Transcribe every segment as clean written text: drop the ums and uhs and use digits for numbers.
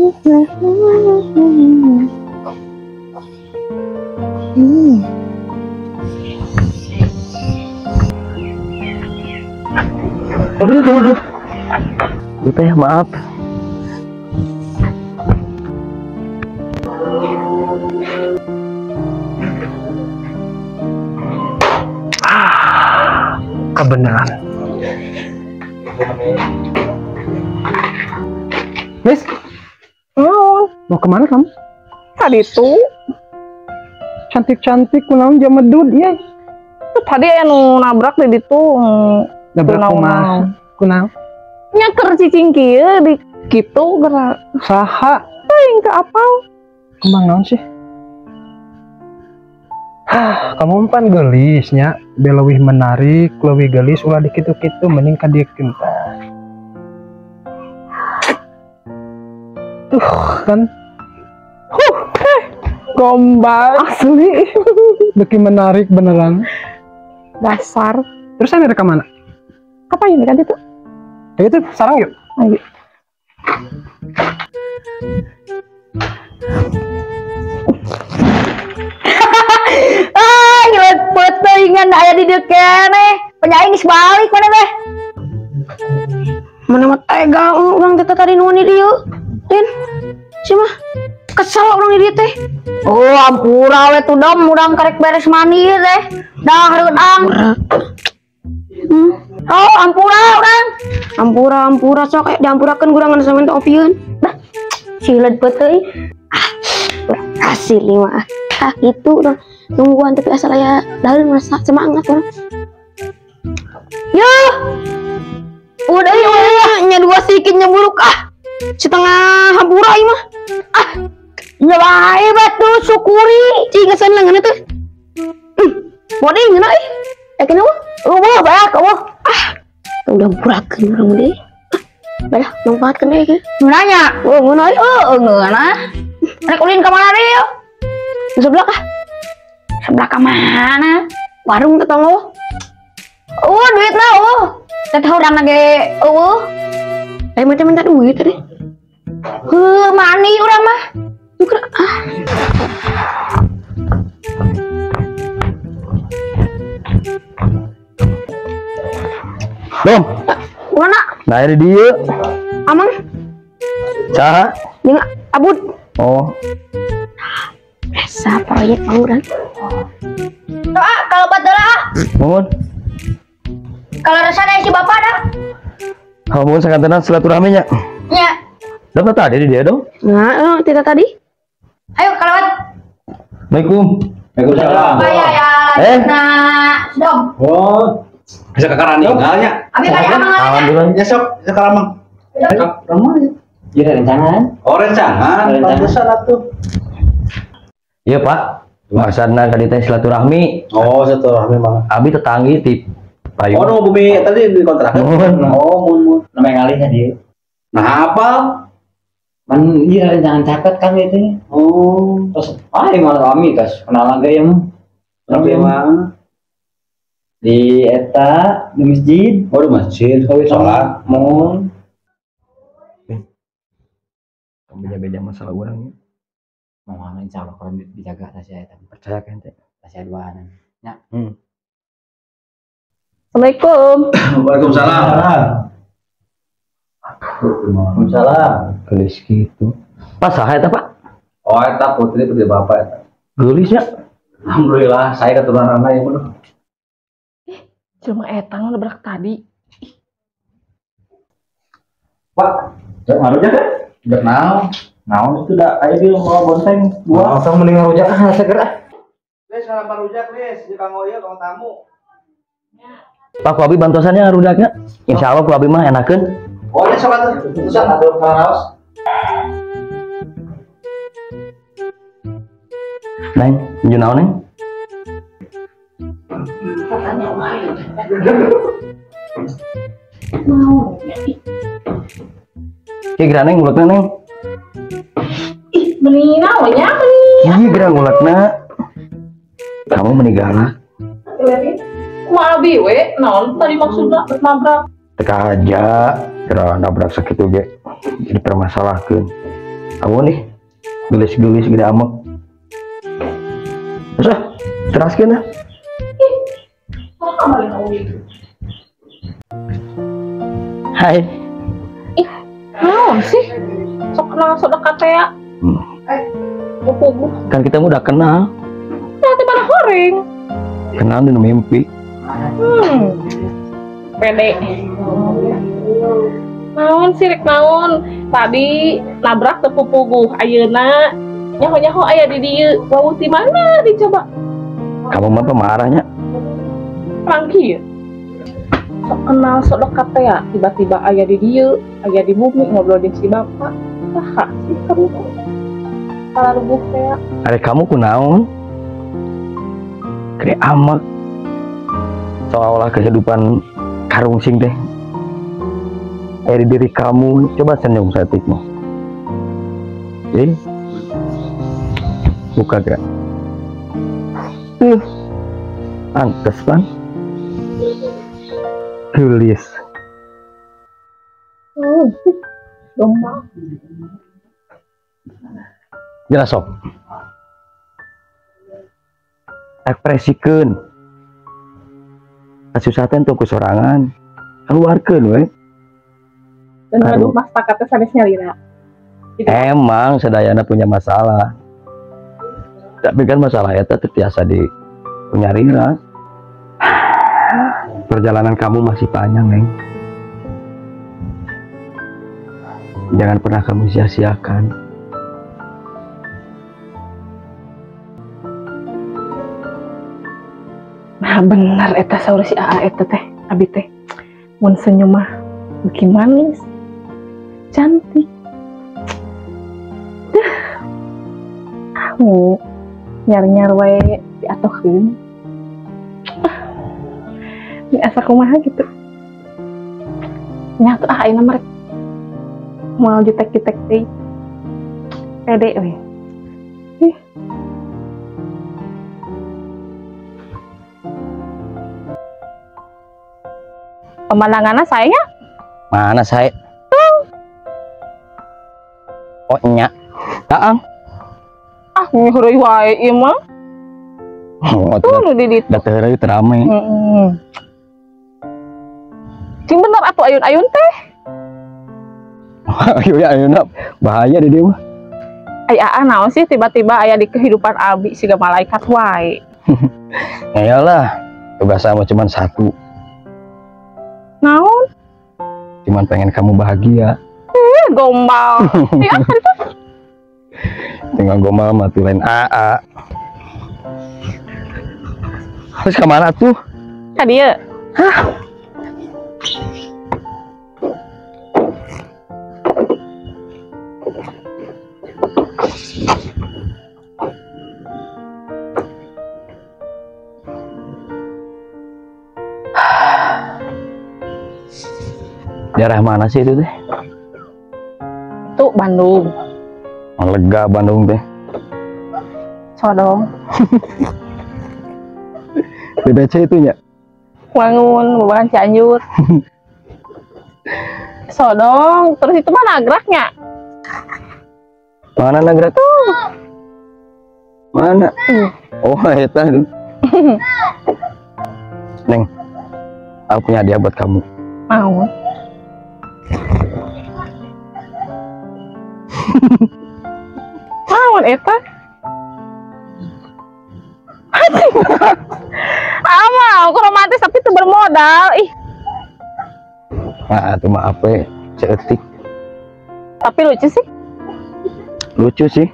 Aduh, aduh, aduh. Teh, maaf. Ah, kebenaran. Miss, oh, mau kemana kamu? Tadi tuh cantik-cantik kunaon jamedud ya. Tadi aya nu nabrak di ditu. Nabrak kumaha? Kunaon? Nya keur cicing kieu di kitu geura. Saha? Teuing teu apal. Kembang naon sih? Hah, kamu pan geulisnya, leuwih menarik, leuwih geulis ulah dikitu-kitu mending ka dieu tah. Tuh kan. Huh, gombal asli. Beki menarik beneran. Dasar. Terus saya ke mana? Apa ini kan itu? Ya itu sarang yuk. Ayo. Ah, nyelet peutingan aya di dieu keneh. Penyaing geus balik mana teh? Mana mah tega urang teh tadi nuhun di dieu. Tin. Si mah kesel urang di dieu teh. Oh, ampura we tuh dom urang karek beres mandi teh. Dah reudang. Oh, ampura urang. Ampura, ampura sok diampurakeun kurangan sama teh opieun. Dah. Silet peuting. Ah, hasil mah. Ah, gitu urang nungguan tapi asal aya daun masa semangat urang. Yo. Udah ya, nya dua sikitnya buruk ah. Setengah hampura ieu mah. Ah. Nya bae batu syukuri. Cing geus lengan teh. Bodi ngeuna ih. Eh kenapa? Eueuh bae eueuh. Ah. Udah hampurakeun urang deui. Ah, bae manfaatkeun deui kieu. Nu nanya, oh ngeuna eueuh ngeuna. Rek ulin ka mana deui yo? Sebelah ah. Sebelah ka mana? Warung tetangga. Oh, duitna eueuh. Teteh urang ge eueuh. Ayo minta duit tadi. Heuh, mani urang mah. Tuker ah. Dom. Mana? Nah, ini dia. Amang. Saha? Jeung Abud. Oh. Esa proyek urang. Doa kalau bateula. Mohon. Kalau resah si bapak dah. Kamu sakantenan silaturahmi nya. Nya. Dapat tadi di dia dong. Nah, tidak tadi. Ayo kalawat. Assalamualaikum. Waalaikumsalam. Ya ya. Nah, dong. Oh. Bisa ke karan ninggalnya. Abi balik amang. Alhamdulillah. Ya sok, bisa ke amang. Ramah ya. Iya rencangan. Oh, rencangan. Pantesan atuh. Iya, Pak. Maksudna ka dieu teh silaturahmi. Oh, silaturahmi mah. Abi tetanggi ti Payu. Oh, nu bumi tadi di kontrakan. Oh, mun. Namanya ngalihnya dia. Nah, apa? Man iya jangan caket kan itu. Oh, terus ah malah kami terus kenalan ge ya mah. Tapi mah di eta di masjid. Oh, di masjid. Oh, salat. Mun. Beda-beda masalah urang ya. Mau mana insyaallah kalau dijaga rahasia eta. Percaya kan teh. Rahasia duaan. Ya. Assalamualaikum. Waalaikumsalam. Waalaikumsalam. Gelis gitu. Pak saha eta, Pak? Oh, eta putri putri bapak eta. Geulisnya. Alhamdulillah, saya keturunan anak ya, Bro. Cuma eta nabrak tadi. Pak, jangan ngarujak kan? Udah naon? Naon itu dah ayo dia mau bonteng dua. Langsung mending ngarujak ah seger ah. Lis, salam rujak, Lis. Di kanggo ieu kanggo tamu. Pak, ku abi bantosannya ngarudaknya. Insya Allah ku abi mah enakeun. Oh, ya sok atuh. Sok atuh karaos. Neng, nuju naon, Neng? Mau. Ki geura Neng ngulekna, Neng. Ih, meni naon nya meni. Ih, geura ngulekna. Kamu meni galak. Kumaha abi we, naon tadi maksudna nabrak? Teka aja, geura nabrak sakitu ge jadi permasalahkeun. Kamu nih gelis-gelis gede amek. Terus ah, teraskeun ah. Ih, kok kembali ngomong gitu? Hai. Ih, naon sih? Sok kenal sok dekat teh ya. Puguh. Kan kita udah kenal. Nah, tiba horeng. Kenal di mimpi. Pede. Naon sih rek naon? Tadi nabrak teu pupuguh, ayeuna nyaho-nyaho aya di dieu. Wawuh ti mana dicoba? Kamu mah pemarahnya. Rangki. Sok kenal sok dekat teh ya, tiba-tiba aya di dieu, aya di bumi ngobrol jeung si bapak. Saha sih kamu? Pararuguh teh. Are kamu kunaon? Gede amek. Seolah-olah kehidupan karungsing teh. Dari diri kamu, coba senyum satikmu. Buka gerak. Angkes pan. Tulis. Domba. Jelas sok. Ekspresikeun. Kasusahan tong kusorangan. Keluarkeun we. Dan aduh mas pakatnya sanesnya lira. Gitu. Emang sedayana punya masalah. Tapi kan masalah eta teu tiasa di punya lira. Perjalanan kamu masih panjang, Neng. Jangan pernah kamu sia-siakan. Nah benar eta saur si AA eta teh, abi teh. Mun senyum mah beuki manis. Cantik. Duh. Aku nyar-nyar wae diatohkeun. Ini asa kumaha gitu. Nya tuh ah ayeuna mah rek moal jutek-jutek deui. Pede we. Ih. Pemandangannya saya? Mana saya? Oh nya. Taang. Ah, heureuy wae ieu mah. Oh, tuh nu di ditu. Da teu heureuy teu rame. Heeh. Cing bener atuh ayun-ayun teh. Ayun-ayun bahaya di dieu mah. Ai aa naon sih tiba-tiba aya di kehidupan abi siga malaikat wae. Ya iyalah, tugas sama cuman satu. Naon? Cuman pengen kamu bahagia. Gombal. Ya, tinggal gombal mati lain AA. Terus kemana tuh? Tadi ya. Hah? Daerah mana sih itu teh? Itu Bandung. Lega Bandung teh. Sodong. BBC itu nya. Wangun, bukan Cianjur. Sodong, terus itu mah nagraknya. Mana nagrak? Tuh. Mana? Oh, eta. Neng, aku punya hadiah buat kamu. Mau. Naon eta? Ama, aku romantis tapi itu bermodal. Ih. Ah, itu mah apa? Ceetik. Tapi lucu sih. Lucu sih.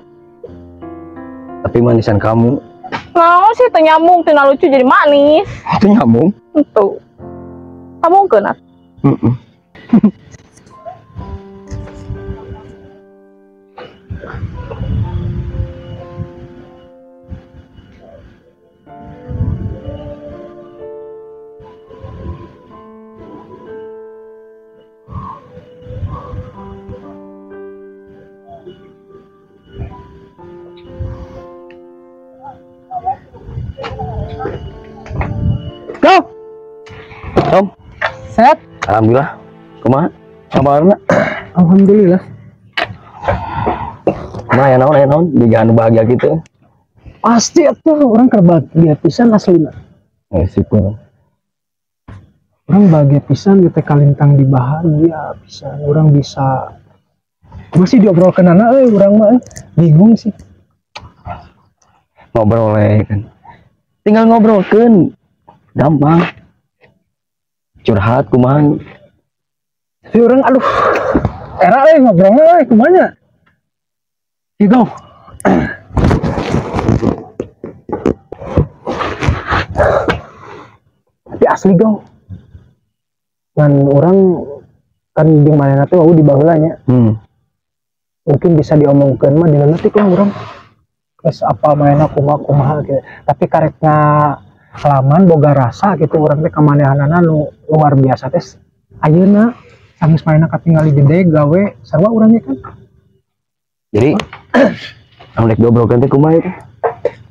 Tapi manisan kamu. Mau sih ternyambung, tina lucu jadi manis. Itu nyambung? Itu. Kamu kena. Go. Tom. Sehat? Alhamdulillah. Kumaha? Kabarna? Alhamdulillah. Mah aya naon jiga anu bahagia gitu. Pasti atuh urang keur bahagia pisan aslina. Syukur. Urang bahagia pisan gitu kalintang di bahagia pisan. Urang bisa masih diobrolkeun anak euy urang mah bingung sih. Ngobrol we kan. Tinggal ngobrolkeun. Gampang. Curhat kumaha. Tapi urang aduh. Era euy ngobrolna euy kumaha. Gitu. Tapi asli gong. Ngan urang kan jeung manehna teh wau di baheula nya. Mungkin bisa diomongkeun mah dileutik lah urang. Geus apa manehna kumaha gitu. Tapi karekna halaman boga rasa gitu urang teh ka manehanana nu luar biasa teh ayeuna sanggeus manehna katingali gede gawe sarua urang ge kan. Jadi anu rek diobrolkeun teh kumaha itu?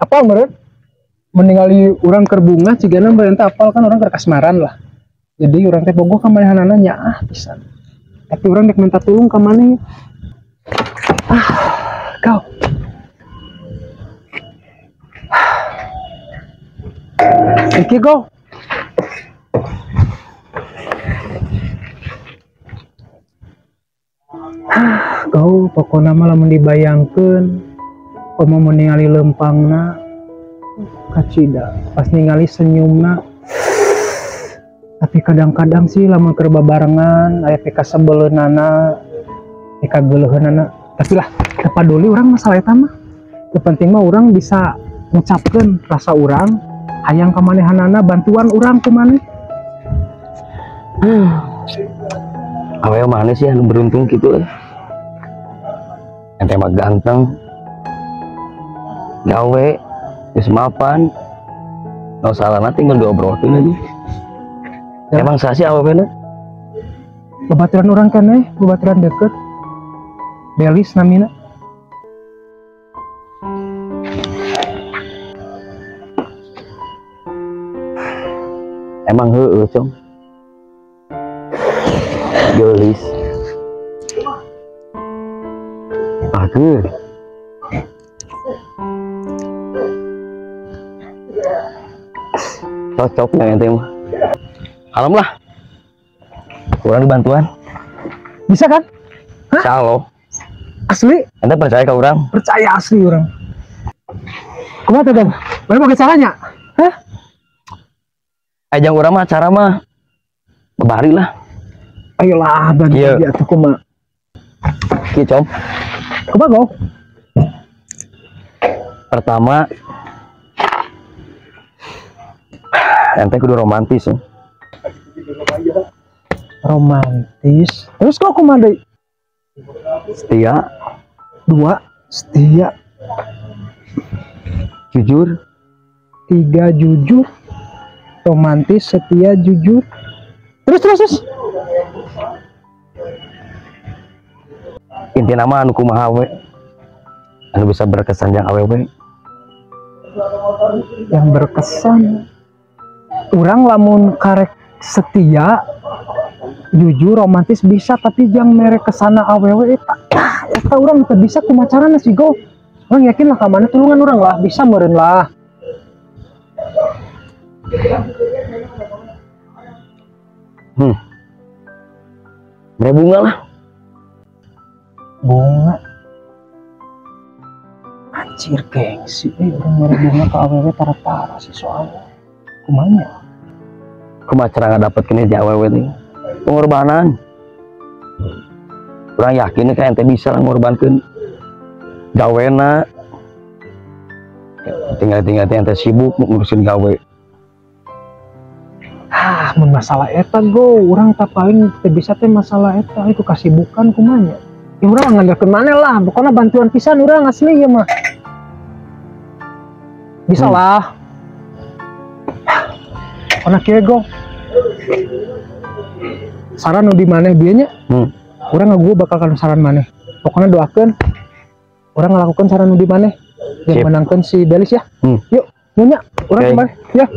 Apal meureun? Meningali urang keur bunga cigana meureun teh apal kan urang keur kasmaran lah. Jadi urang teh bogoh ka manehanana nyaah pisan. Tapi urang rek minta tulung ka maneh. Ah, kau. Iki go. Ah, kau pokona mah lamun dibayangkeun komo mun ningali leumpangna kacida, pas ningali senyumna. Tapi kadang-kadang sih lamun keur babarengan aya pikasebeleunana, pikageuleuheunana. Tapi lah, teu paduli urang masalah eta mah. Nu penting mah urang bisa ngucapkeun rasa urang hayang ka manehanana, bantuan urang ku maneh. Awewe maneh sih anu beruntung kitu. Ente mah ganteng. Gawe geus mapan. No salahna tinggal diobrolkeun aja. Ya. Emang sah sih awewena? Babaturan urang keneh, babaturan deket. Belis namina. Emang heueuh, Cong. Geulis. Bagus. Cocok nya ente mah. Kalem lah. Kurang dibantuan. Bisa kan? Hah? Insyaallah. Asli? Ente percaya ke orang? Percaya asli orang. Kumaha teh, Dong? Mana pakai caranya? Hah? Ajang urang mah cara mah bebari lah. Ayolah, bantu dia atuh kumaha. Kieu, Com. Kumaha, Go? Pertama, ente kudu romantis ya. Romantis. Terus kok kumaha deui? Setia. 2, setia. Jujur. 3, jujur. Romantis, setia, jujur. Terus. Intina mah anu kumaha we. Anu bisa berkesan jang awewe. Yang berkesan. Urang lamun karek setia, jujur, romantis bisa, tapi jang mere kesana awewe eta. Eta urang teu bisa kumaha carana sih, Go. Urang yakin lah ka mana tulungan urang lah, bisa meureun lah. Mere bunga lah. Bunga. Anjir gengsi urang mere bunga ka awewe tara-tara sih soalnya. Kumaha? Kumaha cara ngadapetkeun di awewe teh? Pengorbanan. Urang yakin ka ente bisa lah ngorbankeun gawena. Tinggal-tinggal teh ente sibuk ngurusin gawe. Ah, mun masalah eta go, urang tak paling teu bisa teh masalah eta itu kasibukan kumaha. Ya urang ngandalkeun maneh lah, pokona bantuan pisan urang asli ya mah. Bisa lah. Pokona kieu go. Saran nu di maneh bieu nya. Urang ngagueu bakal kana saran maneh. Pokona doakeun urang ngalakukeun saran nu di maneh. Yang menangkeun si Belis ya. Yuk, nya urang kembali ya.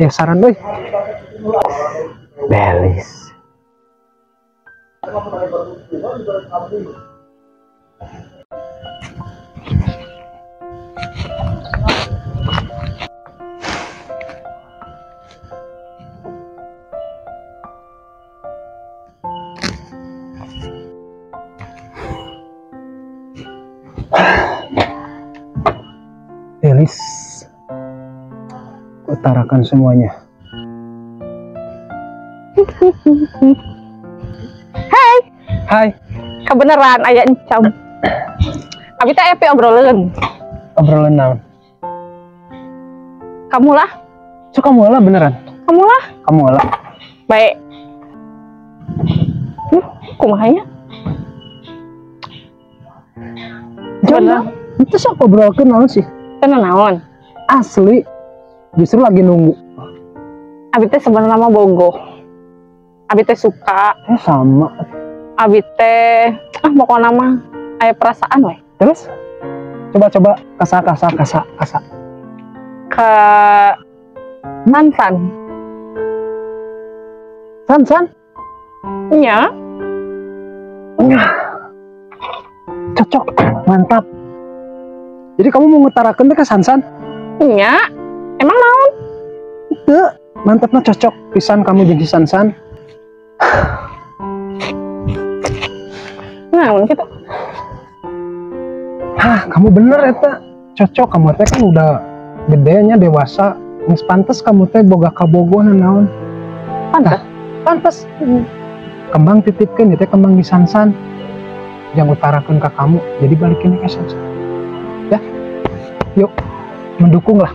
Ya saran euy. Belis. Elis, utarakan semuanya. Hai. Hai. Kebenaran aya encam. Abi teh aya obrolan. Obrolan naon? Kamu lah. So kamu lah beneran? Kamu lah. Kamu lah. Baik. Kumaha nya? Jangan. Itu sok obrolkeun naon sih? Teu naon? Asli. Justru lagi nunggu. Abi teh sebenarnya mah bogoh. Abi teh suka. Sama. Abi teh pokokna mah aya perasaan we. Terus? Coba-coba kasa kasa kasa kasa. Ke mantan. San-san? Iya. Cocok, mantap. Jadi kamu mau ngutarakan teh ke Sansan? Iya. Emang naon? Teu, mantapnya cocok pisan kamu jeung si Sansan. Naon kitu? Hah, kamu bener eta. Cocok kamu teh kan udah gedenya dewasa. Geus pantes kamu teh boga kabogoh naon. Pantes. Nah, pantes. Kembang titipkeun ieu teh kembang di Sansan. Yang utarakan ke kamu, jadi balikin ke Sansan. Ya. Yuk, mendukung lah.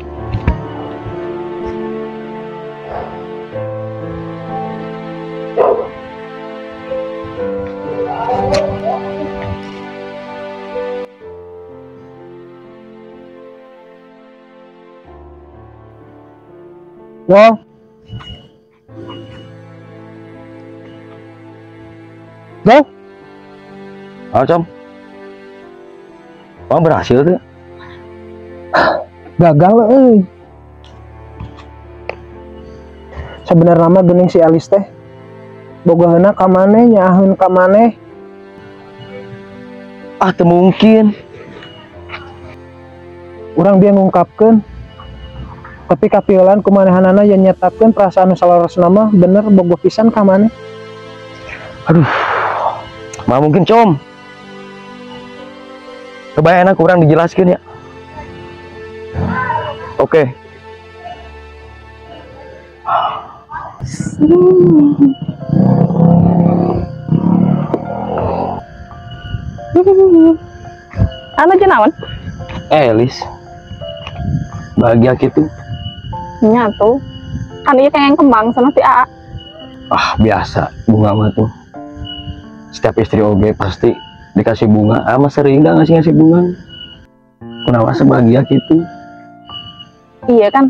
Go. Go. Halo, Com. Wah, berhasil tuh. Gagal euy. Sebenarnya mah geuning si Elis teh. Bogaheuna ka maneh, nyaaheun ka maneh. Ah, teu mungkin. Urang dia ngungkapkeun. Tapi kapiolan kumanehanana yang nyatakeun perasaan nu saleresna mah bener bogoh pisan ka maneh. Aduh. Mah mungkin, Com. Kebayang kurang dijelaskan ya. Oke. Anu jeung naon? Elis. Bahagia gitu. Nya tuh. Kan ieu kengeng kembang sana si AA. Ah, biasa bunga mah tuh. Setiap istri oge pasti dikasih bunga. Ah, mah sering dah ngasih-ngasih bunga. Kunaon sebahagia gitu. Iya kan?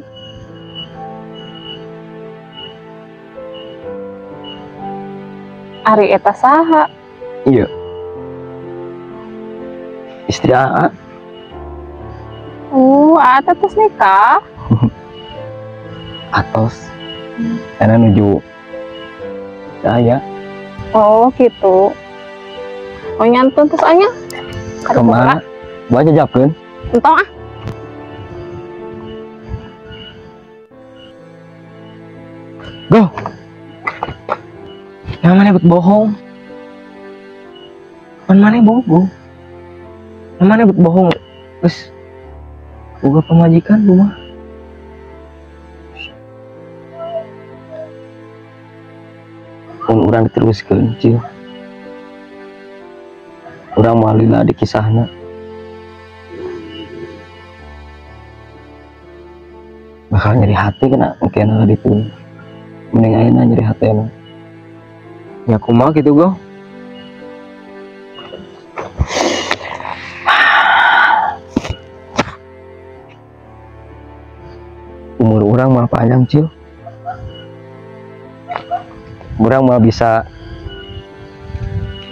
Ari eta saha? Iya. Istri AA. AA teh tos nikah. Atos. Karena nuju saya. Oh, gitu. Oh, nyantun terus anya. Kemana? Baca jawabkeun. Entong ah. Go. Yang mana buat bohong? Yang mana bohong? Yang mana buat bohong? Terus boga pemajikan rumah. Pun urang diteruskeun, Cil. Urang moal lila di kisahna. Bakal nyeri hati kena mungkin lah ditu. Mending ayeuna nyeri hati emang. Ya kumaha gitu, Go. Umur urang mah panjang, Cil. Urang mah bisa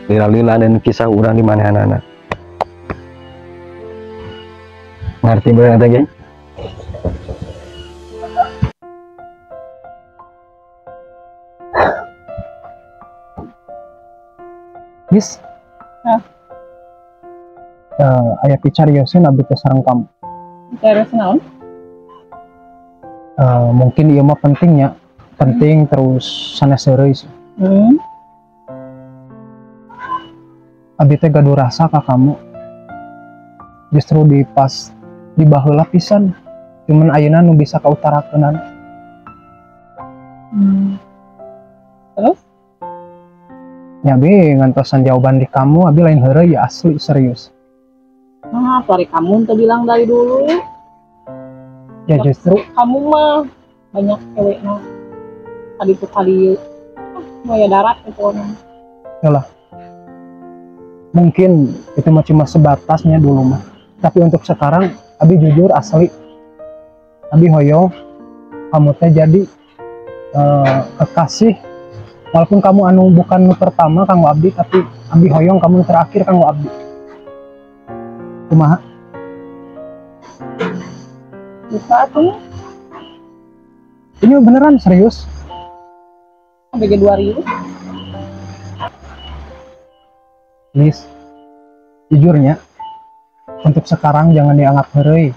lila-lila dan kisah urang di mana-mana. Ngerti banget aja, geng? Yes. Hah? Aya picarioseun abdi teh sareng kamu. Serius naon? Mungkin ieu mah pentingnya, penting terus sanes heureuy sih. Abi teh gaduh rasa ka kamu. Justru di pas di baheula pisan, cuman ayeuna nu bisa kautarakeunana. Terus? Ya abi ngantosan jawaban di kamu, abi lain heureuy ya asli serius. Nah, sorry kamu teu bilang dari dulu. Ya justru kamu mah banyak cewek mah. Tadi tuh kali buaya darat itu orang. Yalah. Mungkin itu mah cuma sebatasnya dulu mah. Tapi untuk sekarang abi jujur asli abi hoyong kamu teh jadi kekasih, walaupun kamu anu bukan nu pertama kanggo abdi, tapi abi hoyong kamu nu terakhir kanggo abdi. Kumaha? Bisa tuh. Ini beneran serius. Sampai 2000. Lis, jujurnya untuk sekarang jangan dianggap heureuy.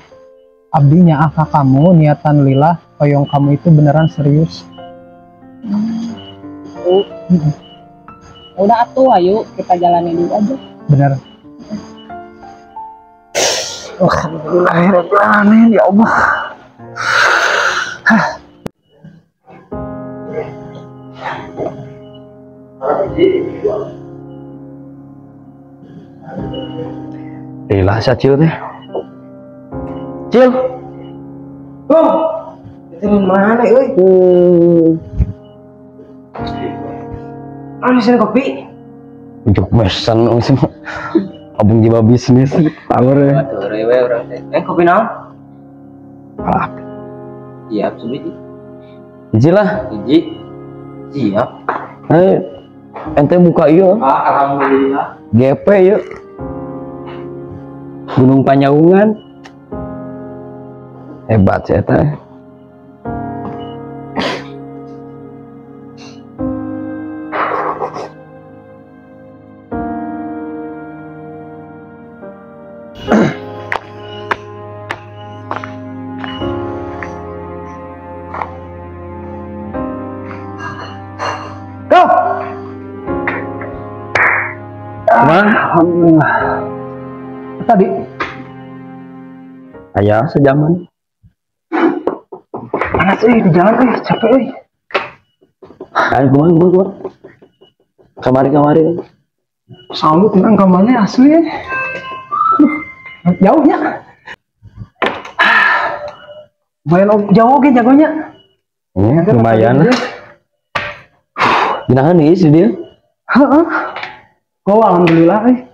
Abdi nyaah ka kamu niatan lillah hoyong kamu itu beneran serius. Udah atuh, ayo kita jalani dulu aja. Bener. Alhamdulillahirabbil alamin ya Allah. Hah. Lila sa Cil teh. Cil. Oh, itu mana euy? Ah, sini kopi. Untuk mesan semua. Abang jiwa bisnis power ya. Atuh rewe urang teh. Kopi naon? Alah. Siap sebiji. Hiji lah. Hiji. Siap. Ente muka ieu. Ah, alhamdulillah. GP yuk. Gunung Panyaungan. Hebat sih eta. Go. Alhamdulillah. Tadi ayah sejaman. Panas di jalan capek euy. Ayo kumaha. Kamari. Salut urang ka mana asli. Jauhnya. Lumayan jauh oge jagonya. Lumayan lah. Ginahan nih sih dia. Heeh. Go alhamdulillah euy.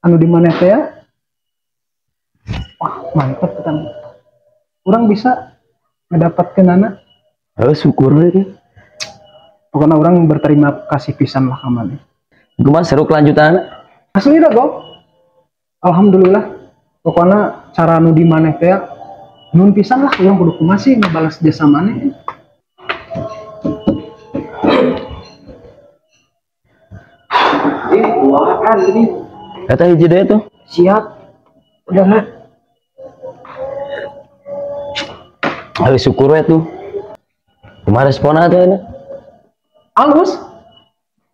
Anu di mana teh ya? Wah, mantep kan. Urang bisa ngedapatkeun anak. Syukur we. Pokoknya orang berterima kasih pisan lah ka maneh. Kumaha seru kelanjutan? Asli dah, Go. Alhamdulillah. Pokoknya cara nu di maneh teh nun pisan lah urang kudu kumaha sih ngebalas jasa maneh. Duaan ini. Kata hiji deh tuh. Siap. Udah mah. Ayo syukur we tuh. Kumaha responna teh enak? Alus.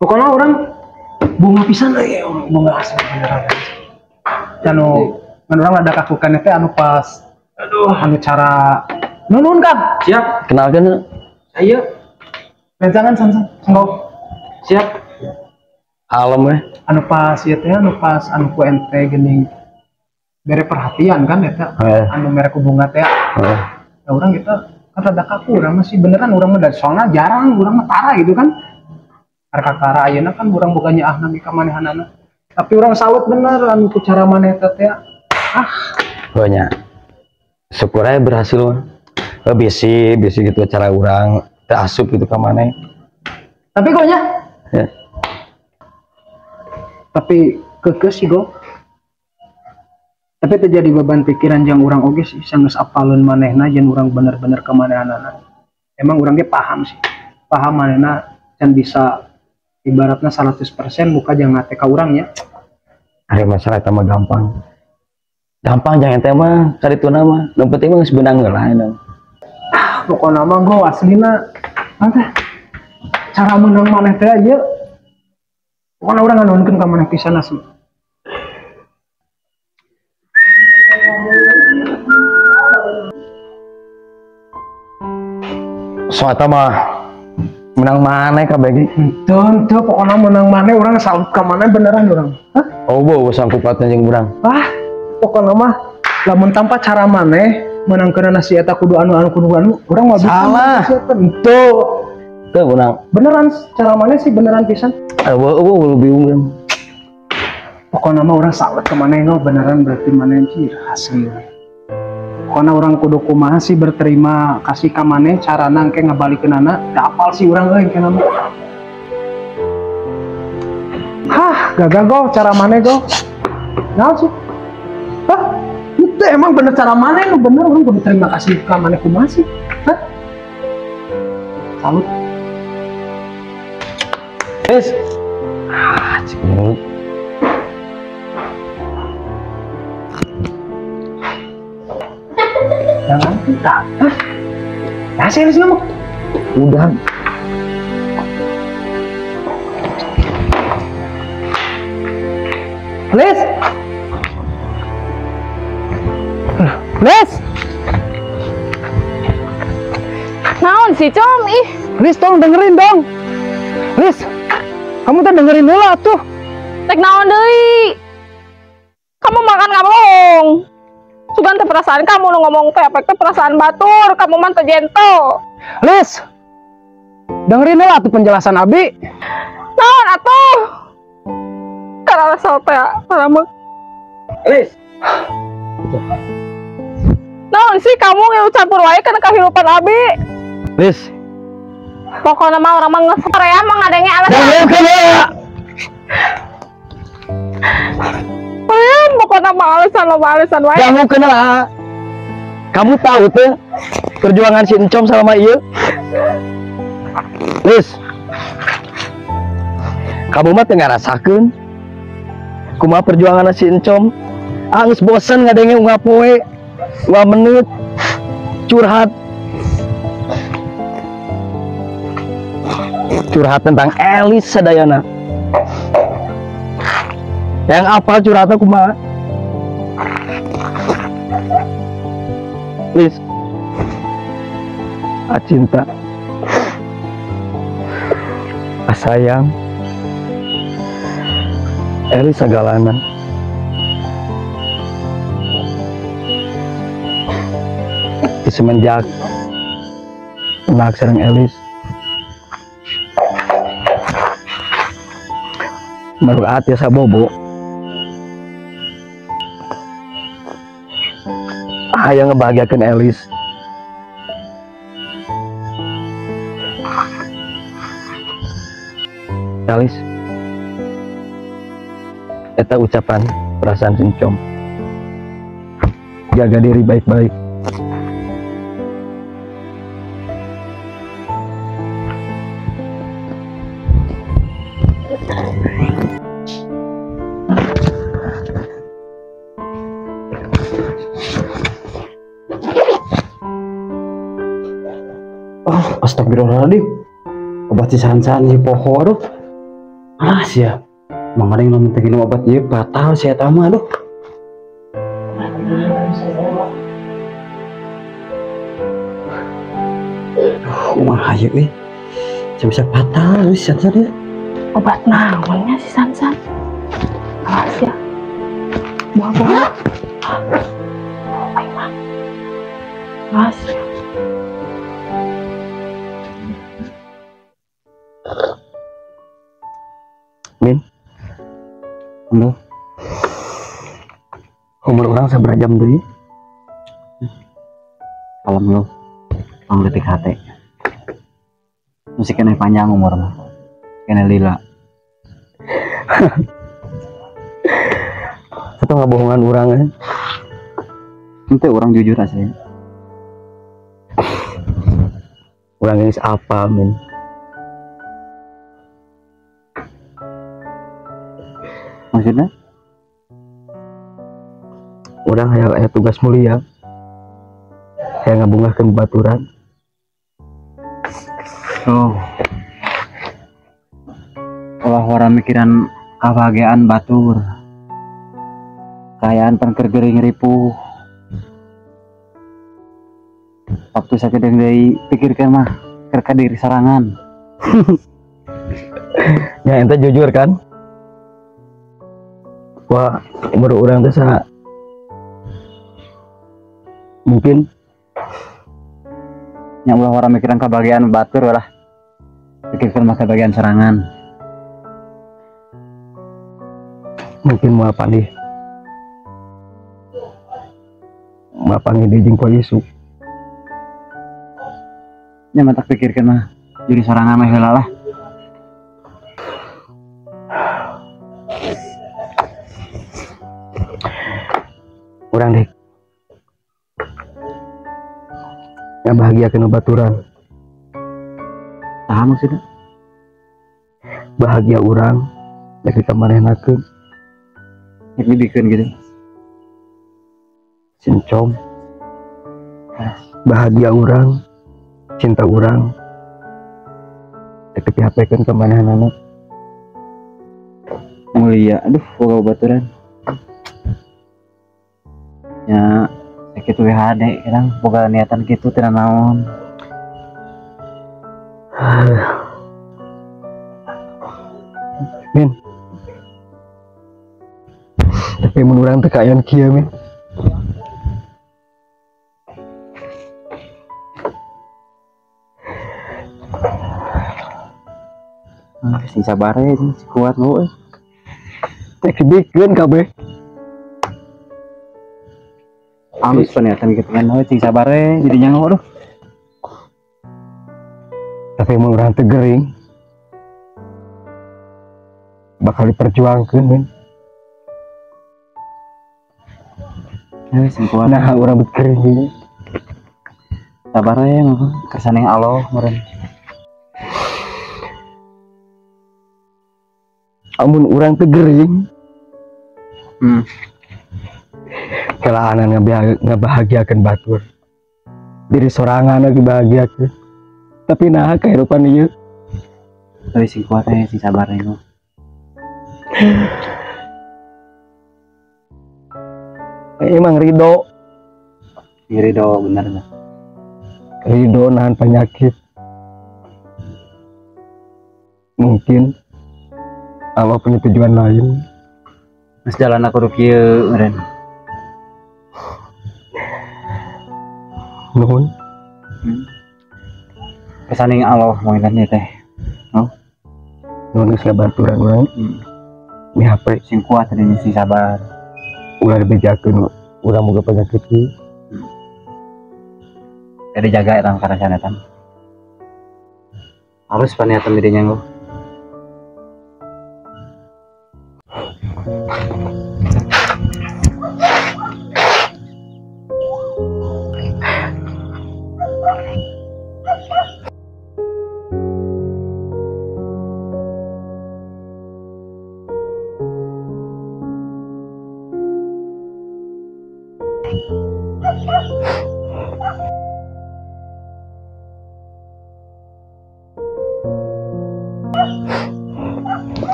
Pokoknya orang bunga pisan euy, bunga asli beneran. Anu mun urang ada kakukan teh anu pas aduh anu cara nunun Kang. Siap. Kenalkeun. Ayo. Rencangan san-san. Go. Siap. Alem we. Anu pas ieu teh anu pas anu ku ente geuning bere perhatian kan eta. Anu mere ku bunga teh. Heeh. Nah, urang gitu kan rada kaku urang masih beneran urang mah dari soalnya jarang urang mah tara gitu kan. Kakara ayeuna kan urang bukannya ah nami ka manehanana. Tapi urang salut bener anu ku cara maneh teh. Ah, banyak. Syukur aja berhasil mah. Bisi gitu cara urang teu asup gitu ka maneh. Tapi kok nya? Ya. Tapi keukeuh sih go. Tapi terjadi beban pikiran jang urang oge sih sanggeus apaleun manehna jeung urang bener-bener ka manehanana. Emang urang ge paham sih. Paham manehna can bisa ibaratna 100% muka jang ngate ka urang nya. Ada masalah eta mah gampang. Gampang jangan teh mah kadituna mah. Nu penting mah geus beunang heula eta. Ah, pokona mah go aslina. Teh cara menang maneh teh ieu. Pokona urang nganuhunkeun ka maneh pisan asli. So eta mah menang maneh kabeh ge. Henteu pokona menang maneh urang salut ka maneh beneran urang. Hah? Oh, beuh sangkupatna jeung urang. Ah, pokona mah lamun tanpa cara maneh menangkeun si eta kudu anu kudu anu, urang mah bisa. Salah. Henteu. Teu menang. Beneran cara maneh sih beneran pisan. Eueuh lebih unggul. Pokona mah urang salut ka maneh beneran berarti maneh sih asli. Pokona urang kudu kumaha sih berterima kasih ka maneh carana engke ngabalikeunana, da apal sih urang euy engke mah. Hah, gagal go cara maneh go. Naon sih? Hah? Itu emang bener cara maneh nu bener urang kudu terima kasih ka maneh kumaha sih? Hah? Salut. Yes. Ah, cik mulut. Jangan kita. Hah? Nah, saya harus ngomong. Udah. Lis. Lis. Naon sih, Com? Ih. Lis, tolong dengerin dong. Lis. Kamu tuh dengerin dulu atuh. Tek naon deui? Kamu makan nggak bohong. Sugan teh perasaan kamu nu ngomong teh apa teh perasaan batur, kamu mah teu gentle. Lis. Dengerin dulu atuh penjelasan Abi. Naon atuh? Karena asal teh parama. Lis. Naon sih kamu ngilu campur wae kana kahirupan Abi? Lis. Pokoknya mah orang mah ngesorean mah ngadenge alasan. Sorean pokoknya mah alasan lo alasan wae. Kamu kenal. Kamu tahu tuh perjuangan si Encom selama ieu? Lis. Kamu mah teu ngarasakeun kumaha perjuangan si Encom. Ah geus bosen ngadenge unggal poe, unggal menit curhat. Curhat tentang Elis sadayana. Yang apa curhatnya kumaha? Lis. Ah cinta. Ah sayang. Elis sagalana. Semenjak kenal sareng Elis, baru ati sabobo. Hayang ngebahagiakan Elis. Elis, eta ucapan perasaan Encom. Jaga diri baik-baik. Oh, astagfirullahaladzim. Obat si san-san si poho, aduh. Alas ya. Mangaring lamun teu nginum obat ieu batal si eta mah, aduh. Aduh, kumaha ieu euy. Bisa batal si san-san ya. Obat naonnya si san-san? Alas ya. Buah-buah. Ayo mah. Alas ya. Min, halo. Umur orang sabaraha jam deui? Kalem lu, tong leutik hate. Masih kena panjang umur mah, kena lila. Itu nggak bohongan orang ya? Itu orang jujur asli. Orang ini apa, Min? Maksudnya? Urang hayang aya tugas mulia. Hayang ngabungahkeun babaturan. Oh. Ulah wara mikiran kabahagiaan batur. Kaayaan pan keur gering ripuh. Waktu sakedeung deui pikirkeun mah keur ka diri sorangan. Ya ente jujur kan? Wah, umur urang teh saha? Mungkin nya ulah wara mikiran kabahagiaan batur lah. Pikirkeun mah kabahagiaan sorangan. Mungkin moal panggih. Moal panggih deui jeung poe isuk. Nya matak pikirkeun mah diri sorangan mah heula lah. Urang deh ngabahagiakeun babaturan. Saha maksudna? Bahagia urang rek dikamanehnakeun. Rek dibikeun gitu. Sincom. Bahagia urang, cinta urang rek dipihapekeun ka manehnana. Mulia, aduh boga babaturan. Ya, sakitu we hade urang boga niatan kitu teu naon. Min. Tapi mun urang teh kaayaan kieu, Min. Sing sabar we, sing kuat nu euy. Teh dibikeun kabeh. Alus paniatan kitu kan we sing sabar we jadi nyango aduh. Tapi mun urang teh gering bakal diperjuangkeun, Min. Sing kuat. Nah, urang bet gering ieu. Sabar we mah kersane Allah meureun. Amun urang teh gering. Kelaanan ngabahagiakeun batur. Diri sorangan lagi bahagiakeun. Tapi nah kehidupan ieu. Tapi sing kuat we, sing sabar we. Emang ridho. Ridho bener lah. Ridho nahan penyakit. Mungkin Allah punya tujuan lain. Mas jalan aku kieu meureun. Nuhun. Kesaning Allah moinan teh. Oh. Nuhun geus ngabaturan urang. Mihape sing kuat dan sing sabar. Ulah dibejakeun urang boga penyakit ieu. Jadi jaga eta karasana eta. Harus paniatan di dinya nggo.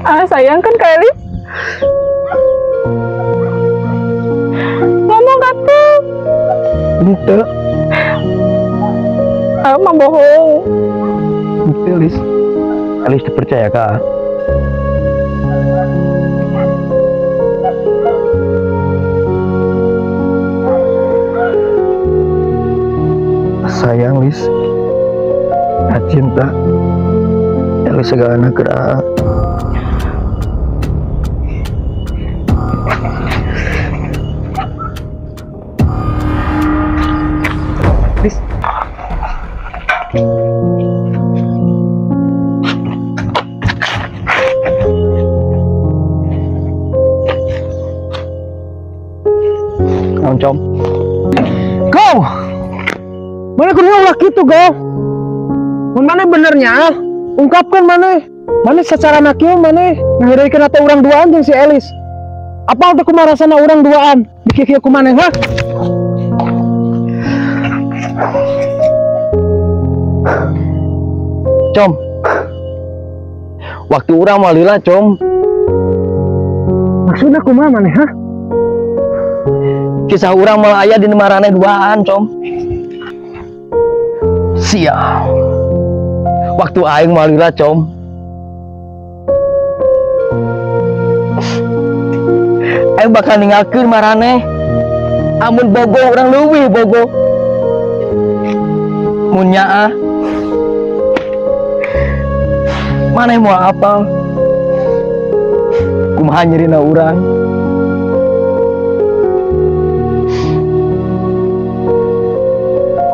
Ah, sayang kan Kak Elis? Ngomong gak tuh? Ente. Ah, mah bohong. Ente, Lis. Elis dipercaya Kak. Sayang, Lis. Cinta. Elis segala gerak. Lis. Nuhun, Com. Go. Mana kudu ulah kitu, Go. Mun maneh benernya, ungkapkan maneh. Maneh secara kieu maneh ngahireuikeun hate urang duaan jeung si Elis. Apal teh kumaha rasana urang duaan dikieu-kieu ku maneh, ha? Com. Waktu urang mah lila, Com. Maksudna kumaha maneh, ha? Kisah urang malah aya di maraneh duaan, Com. Sial. Waktu aing mah lila, Com. Aing bakal ninggalkeun maraneh. Amun bogoh urang leuwih bogoh. Mun nyaah maneh moal apal kumaha nyerina urang.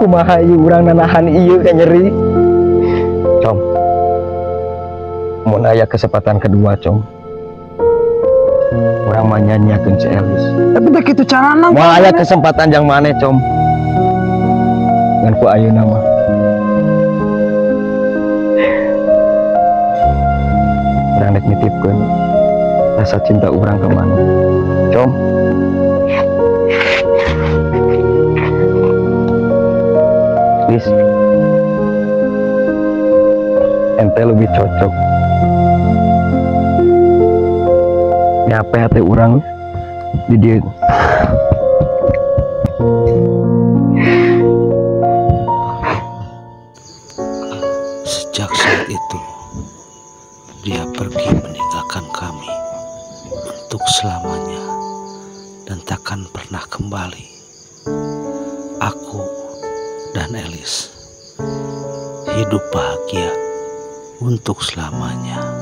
Kumaha ieu urang nanahan ieu ka nyeri. Com, mun aya kesempatan kedua, Com, urang mah nyanyiakeun si Elis. Tapi teh kitu carana. Moal aya kesempatan jang maneh, Com. Ngan ku ayeuna mah urang rek nitipkeun rasa cinta urang ke maneh, Com. Lis, ente lebih cocok nyape hati urang di dieu. Sejak saat itu, dia pergi meninggalkan kami untuk selamanya dan takkan pernah kembali. Aku dan Elis hidup bahagia untuk selamanya.